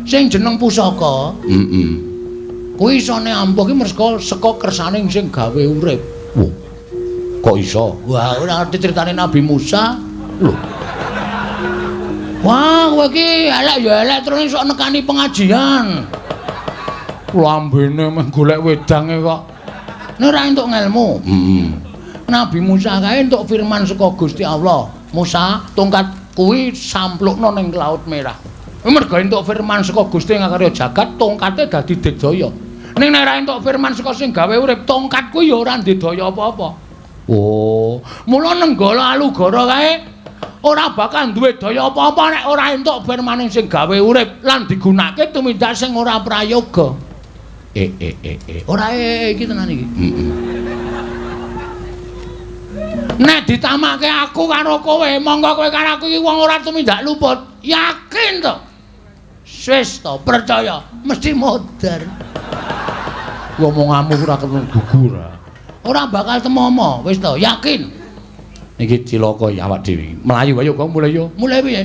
Sing jeneng pusaka, Heeh. Kuwi isone ampuh ki merga saka kersane sing gawe urip. Wah. Kok iso? Wah, ora ngerti critane Nabi Musa. Lho. Wah, kowe iki elek ya elek terus iso nekani pengajian. Lambene meh golek wedange kok. Nek ora entuk ngelmu. Heeh. Nabi Musa kae entuk firman saka Gusti Allah. Musa, tongkat kuwi samplukno ning Laut Merah. Merga entuk firman saka Gusti ngakarya jagat, tongkate dadi digdaya. Ning nek ora entuk firman saka sing gawe urip, tongkat kuwi ya ora ndedaya apa-apa. Oh, mula Nenggala Alugara kae ora bakal duwe daya apa-apa nek ora entuk firmane sing gawe urip lan digunakake tumindak sing ora prayoga. Eh eh eh eh. Ora iki tenan iki. Heeh. Nek ditamake aku karo kowe, monggo kowe karo aku iki wong ora tumindak luput. Yakin to? Wis to, percaya, mesti modar. Omonganmu ora ketemu gugur. Ora bakal temomo, wis to, yakin. Iki cilaka ya awak dhewe. Mlayu ayo kok mulih yo. Mulih piye?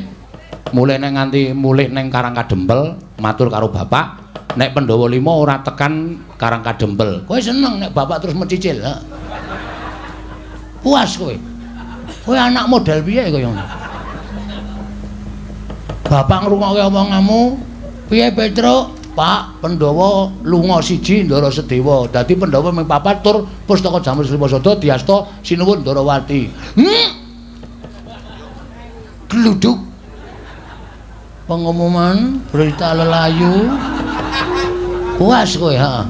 Mulih neng nganti mulih neng Karang Kadempel, matur karo bapak, nek Pandhawa 5 ora tekan Karang Kadempel. Kowe seneng nek bapak terus mencicil, ha? Puas kowe. Kowe anak model piye kaya ngono? Bapak ngrungokke omonganmu, piye Petruk? Pak, Pandhawa lunga siji Ndara Sedewa. Dadi Pandhawa ming papat tur pustaka Jamur Srimasada diasta sinuwun Ndarawati. Gluduk. Pengumuman berita lelayu. Puas kowe, ha?